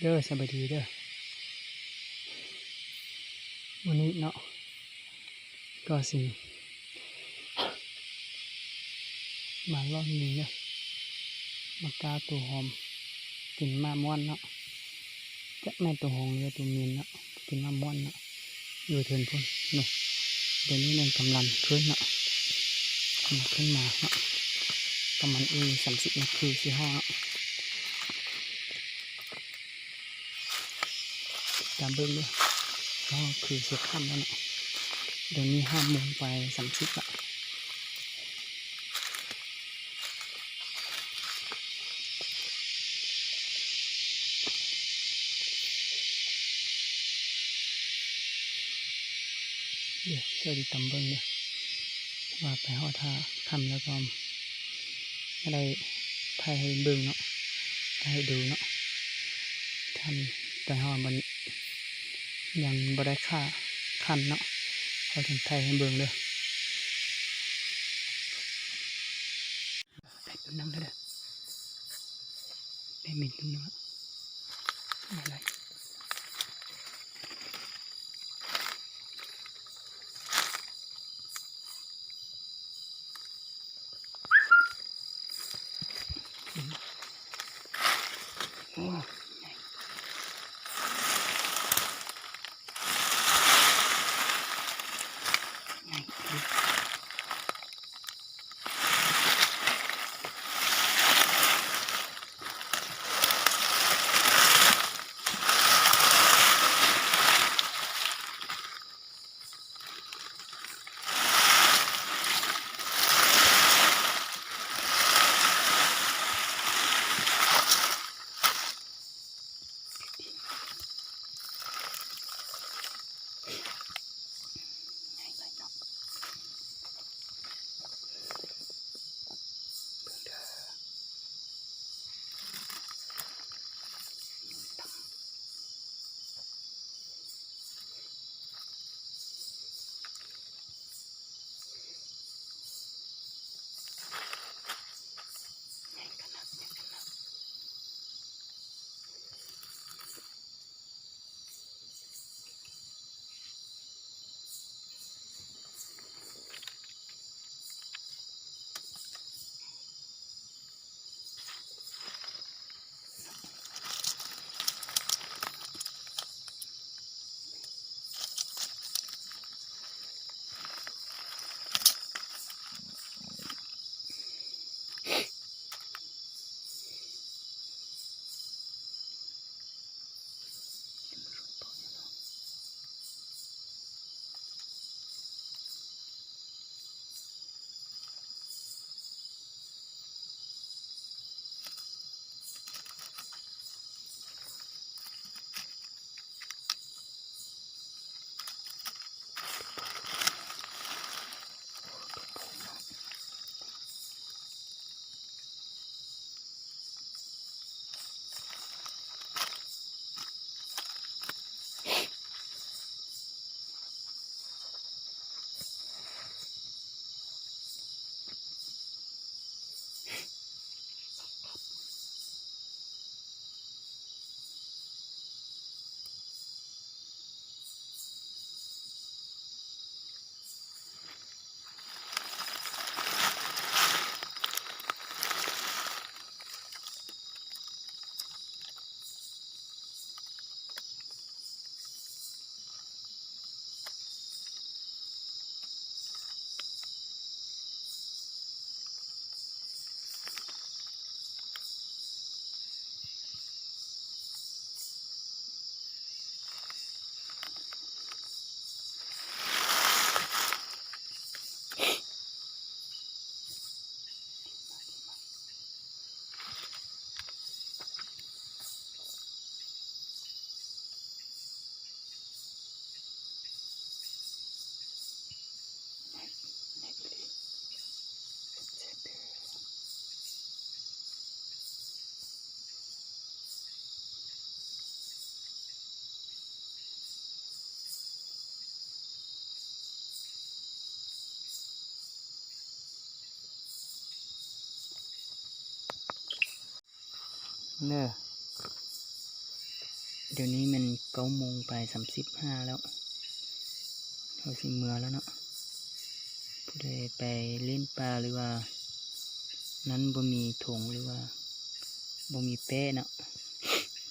Dawb, sawv daws, dawb. Ua nim no koj xim mas loj nis na, mas kab tus hom, tus maj muab no, cam maj tus hom yuav tus mis no, tus maj muab no, yuav thwm phooj no, tus nim neej kam lam khwb no, khwb mas no, kam mas ib xam xim no khwv xim ho no. Cov npawg lawm, cov khwv xiav khaj no, tus nim haj mus pais xam xim lawm. Sawv daws tos npawg lawm, mas pais ho tham kham lawm ko, dai thaij npawg no, thaij du no, tham pais ho, yeej npawg dai kham no, ho thaij npawg lawm. Tiv ni mas kaub moos pais xam xib haj lawm, hos xi mas lawm no, pais leb pas lawm as, nab npua mis thoom lawm as, npua mis peb no,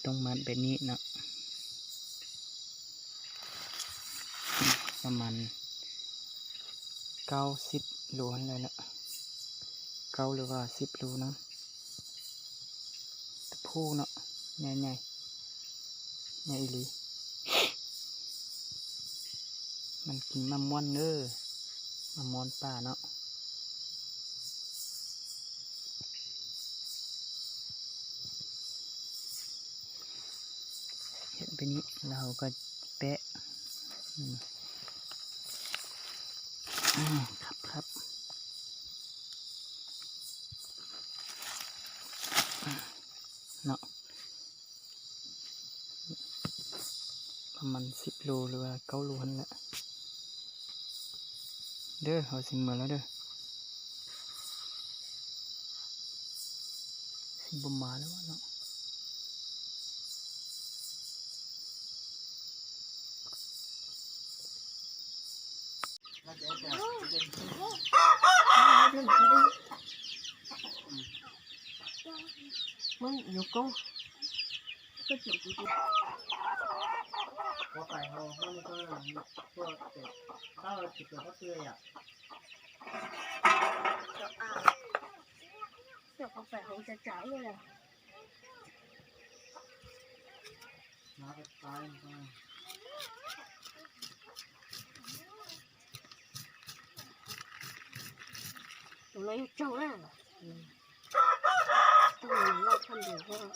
toob mas peb nim no, pas mas kaub xib lus lawm, kaub lawm as xib lus no, tus phuj no, nyaj nyaj, nyaj ib li, mas kis maj muab na, maj muab pas no. Peb nim los hauv ko peb, qhab qhab no, pas mas xib lus lawm as kaub lus lawm, dawb hauv xi mas lawm dawb, xi npua mas lawm no. Muab yuav koob. Tus no yog tsaug na. Tsaug no loj tshaj ntuj.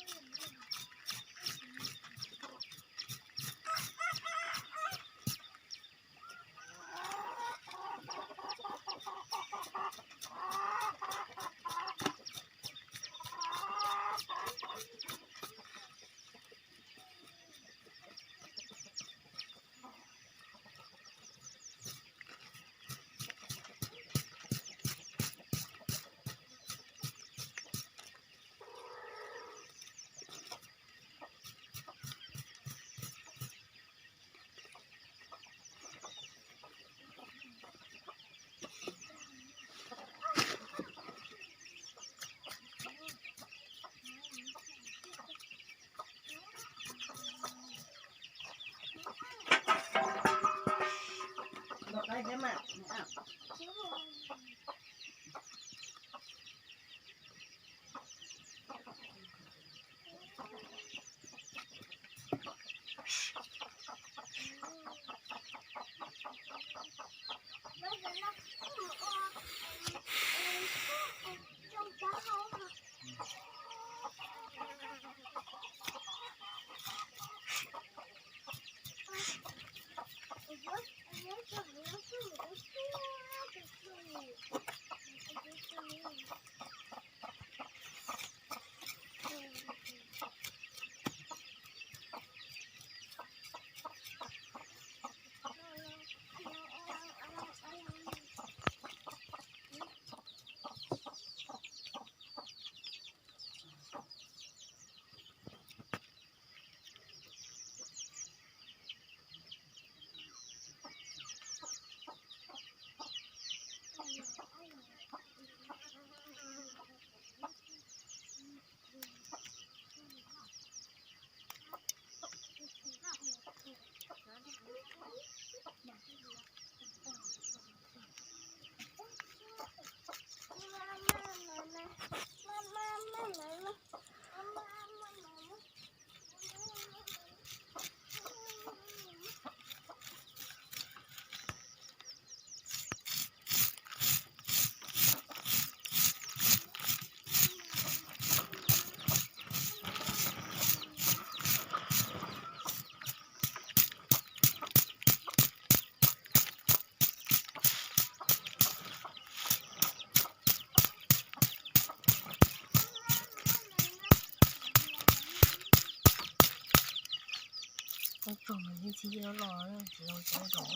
Ub, tsuag mas yeej txhij yeej loj, tsis zoo cov zoo.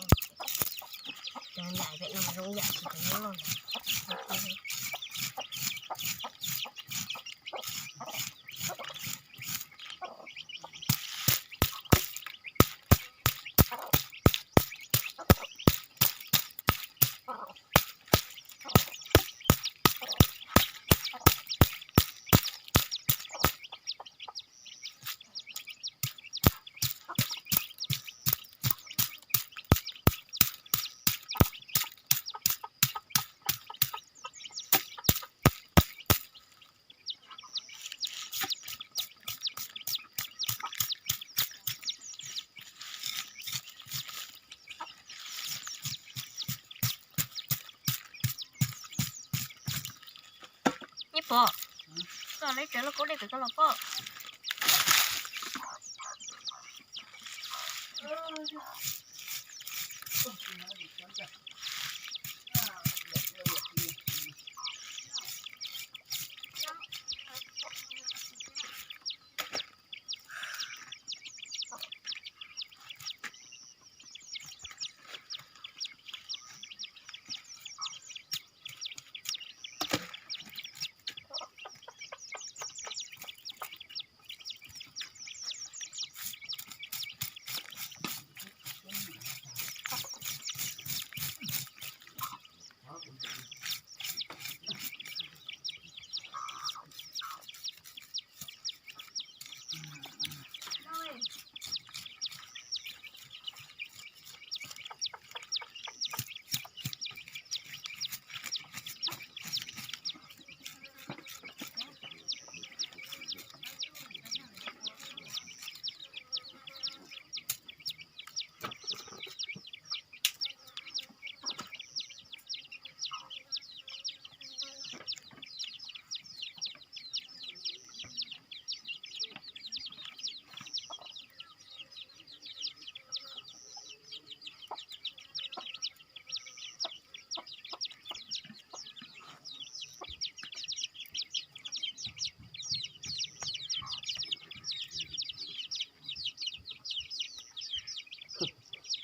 Cov ntais pem no mas zoo ib yam tsis cov nyob loj ntawd. Neb tsev loj kub dej kwv koj los poj.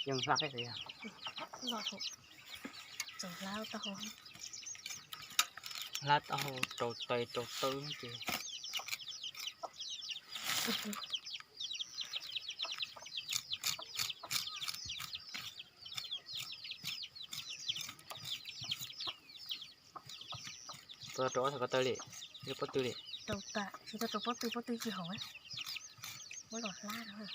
Yeej hlab thiab tiag. Hlab taub hau rau tes rau taw ces. Rau rau ob tug ko taw li, rau pob tw li. Rau tas, tsis tau rau pob tw, pob tw tsis haum. Muab los hlab no.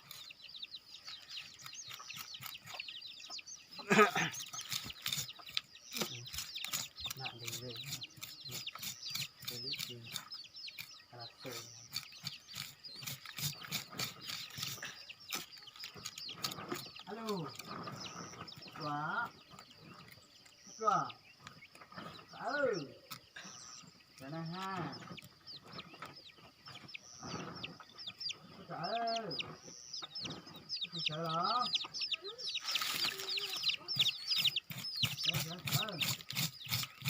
Alo, Tsuas, Tsuas, Tsuas, Tsuas na ha. Ua cas, ua tsis sawv los? Sawv, sawv, sawv. Tso tseg, tso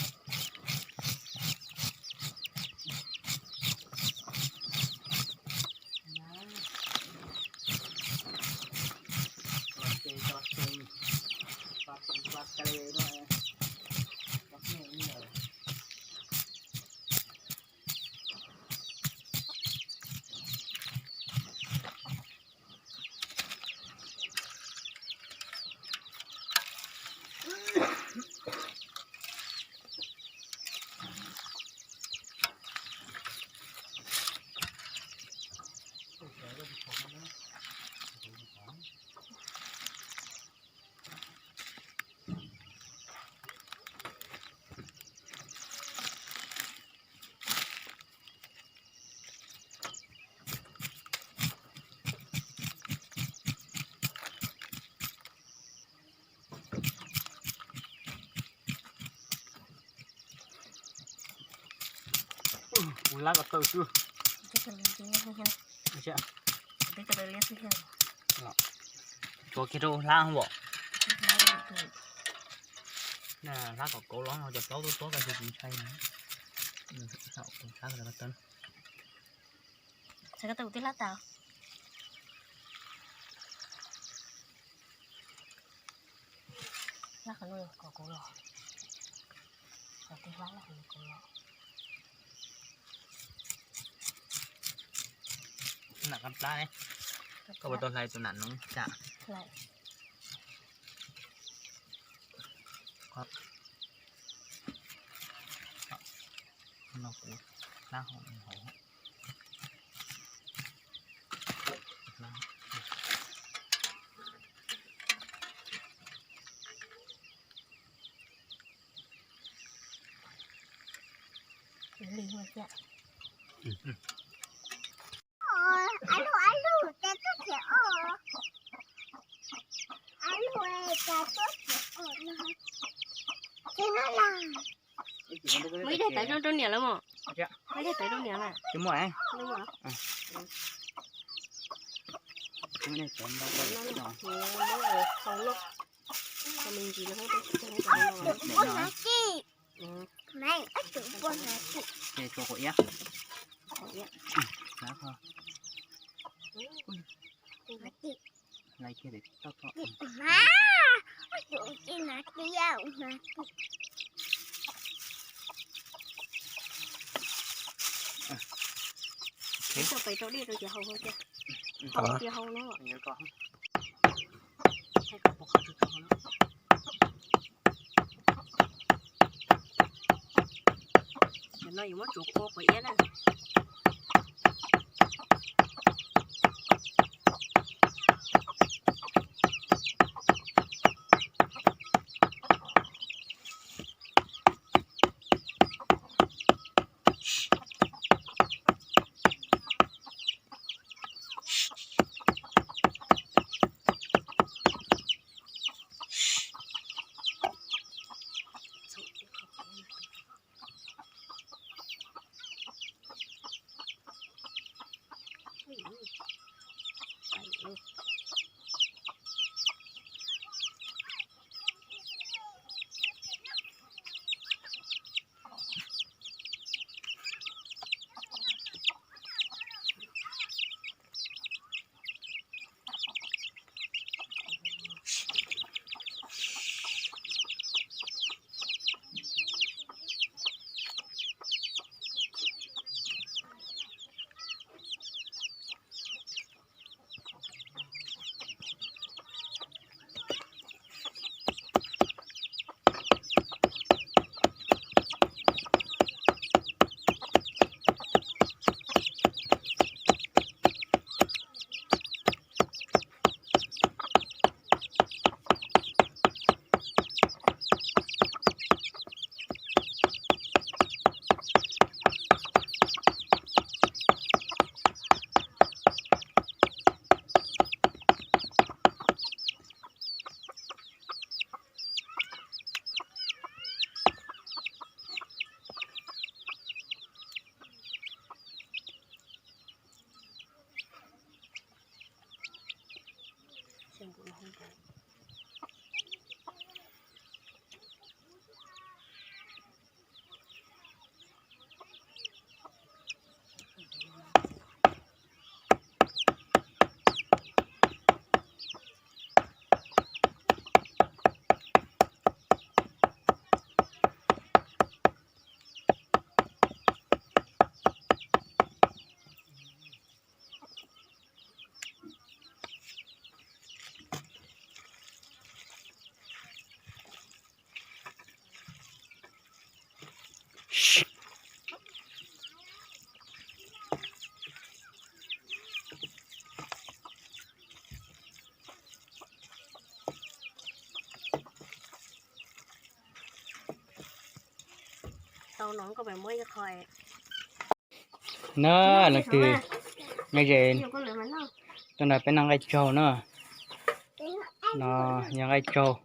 tseg, tso tseg, tso tseg no, tso tseg no. Hlab kom tawm xwb. Tshuav kiag rau hlab hos. Hlab kom kauv los cov plaub tuab tuab ko ces tsis ntshai. Hlab kom tawm. Txhais ko taw kuv twb hlab tas. Hlab qhov no kom kauv los. Kom tib hlab hlab qhov no kauv los. Nam qab plab ne. Koj puas tau hlais tus nam noov tsam? No kuv hlab hauv hauv. Muaj ib daim tawv zoo rau niam lawm mos. Twb muaj. Ces tsuav qhov iab. Lais kiag pem toj. Tso pais rau dej rau ces haus hau tias, haus tias haus no. Cov no yuav muab tsuav kua quav iab na. Tau no koj pais muab ib qho. Na, leej twg nyob ze, tuaj nrog peb noj nqaij tsaug na. No yog nqaij tsaug,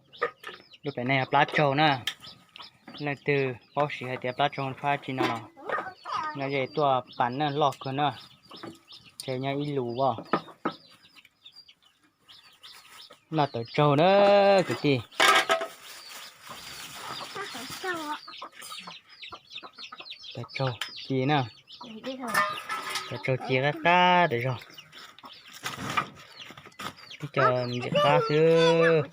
lub pem no yog plab tsaug na. Leej twg paub siv hais tias plab tsaug tshab tsi no los nyob ze tuaj pas na, loj kawg na. Ces nyob ib lus as. Noj tawm tsaug na kwv tij. Tawm tsaug ci na. Tawm tsaug ci qab qab tawm zog. Ib co ntxim qab xwb.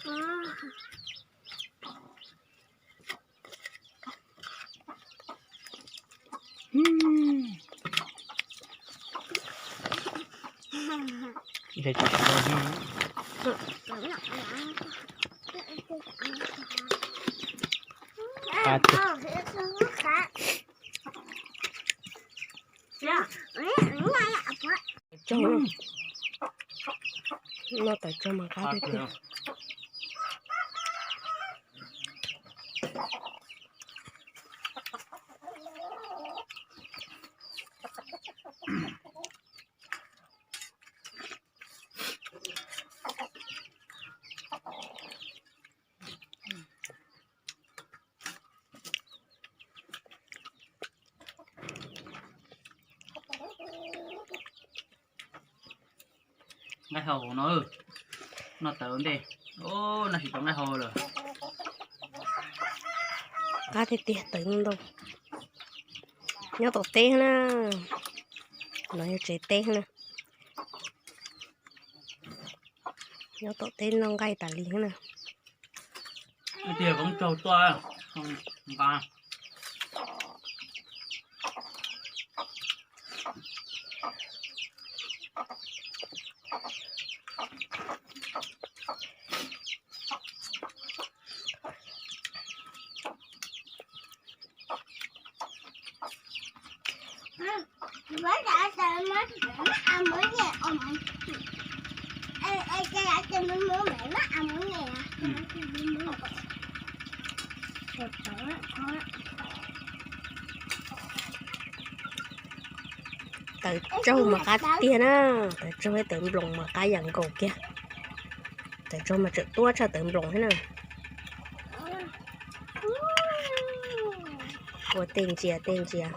Tsaug, noj tawm tsaug mas qab tiag tiag. Nqaij hau no, noj tawv ntej, noj tsis tau nqaij hau lawm. Qab tiag tiag tawv ntau. Nyob tom teb na, no yog tsev teb na. Nyob tom teb noj nqaij tas li na. Tiag koob tsaug tuaj nqa. Tawv tsaug mas qab tiag na, tawv tsaug thiab tawv nploos mas qab yam nkaus kiag. Tawv tsaug mas tseem tuab tshaj tawv nploos thiab na. Ua tej ntsia tej ntsia.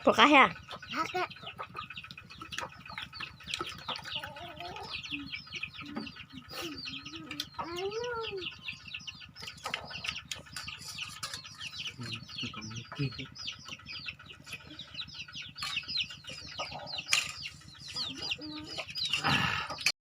Puas qab thiab?